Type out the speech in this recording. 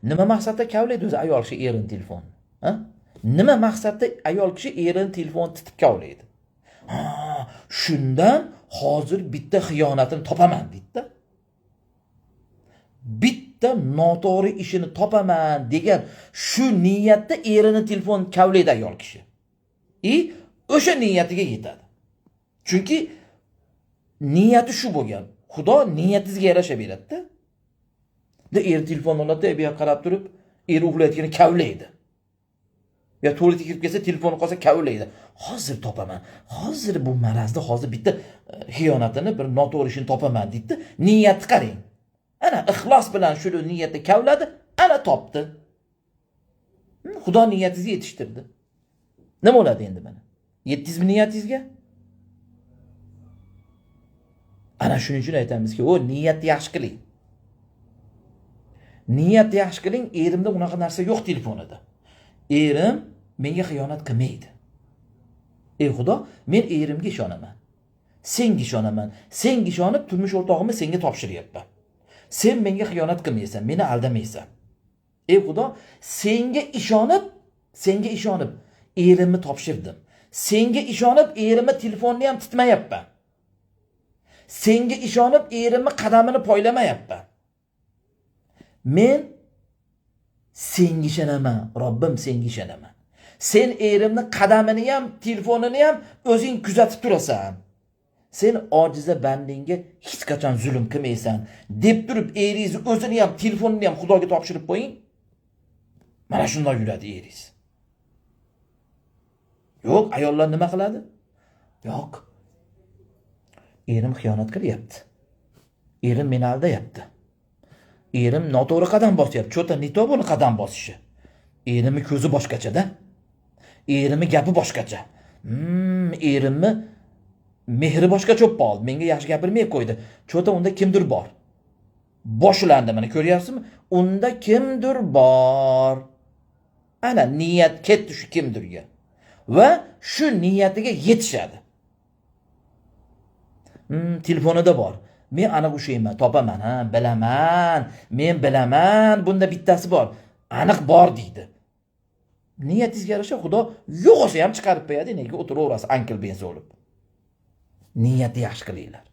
Nima maqsadda kavlaydi o'zi ayol kishi erini telefonni? Ha? Nima maqsadda ayol kishi erini telefonni titib kavlaydi? Ha, shundan hozir bitta xiyonatini topaman deydi-da. Bitta noto'g'ri ishini topaman degan shu niyatda erini telefon kavlaydi ayol kishi. И o'sha niyatiga yetadi. Chunki niyati shu bo'lgan. Xudo niyatingizga yarasha beradi-da. Da er telefon oladi, bu yoqqa qarab turib, eri uxlayotganini kavlaydi. Yo tualetga kirib kelsa, telefoni qolsa kavlaydi. Hozir topaman. Hozir bu marazni hozir bitta xiyonatini, bir noto'g'ri ishini topaman deydi. Niyatni qarang. Ana ixlos bilan shuni niyatda kavladi, ana topdi. Xudo niyatingizni yetishtirdi. Nima bo'ladi endi mana? Yetdingizmi niyatingizga? Ana shuning uchun aytamizki, o niyatni yaxshi qiling. Niyatni yaxshi qiling, erimda unaqa narsa yo'q telefonida. Erim menga xiyonat qilmaydi. Ey Xudo, men erimga ishonaman. Senga ishonaman. Senga ishonib turmush o'rtog'imni senga topshiryapman. Sen menga xiyonat qilmaysan, meni aldamaysan. Ey Xudo, senga ishonib, senga ishonib erimni topshirdim. Senga ishonib erimni telefonni ham titmayapman. Senga ishonib erimni qadamini poylamayapman. Men senga ishonaman, Robbim, senga ishonaman. Sen erimni qadamini ham, telefonini ham o'zing kuzatib turasan. Sen ojiza bandingga hech qachon zulm qilmaysan deb turib eringizni o'zini ham, telefonini ham Xudoga topshirib qo'ying. Mana shunday yuradi eringiz. Yo'q, ayollar nima qiladi? Yo'q. Erim xiyonat qilyapti. Erim meni aldayapti. Erim noto'g'ri qadam bosyapti. Cho'ta не то buni qadam bosishi. Erimni ko'zi boshqacha-da. Erimni gapi boshqacha. Erimni mehri boshqacha bo'lib qoldi. Menga yaxshi gapirmay qo'ydi. Cho'ta unda kimdir bor. Boshlandi, mana ko'ryapsizmi? Unda kimdir bor. Ana niyat ketdi shu kimdirga. Va shu niyatiga yetishadi. Telefonida bor. Men aniq ushlayman, topaman, ha, bilaman. Men bilaman, bunda bittasi bor. Aniq bor deydi. Niyatingizga yarasha Xudo yo'q bo'lsa ham chiqarib qo'yadi, nega o'tiraverasiz ankil benzi bo'lib. Niyatni yaxshi qilinglar.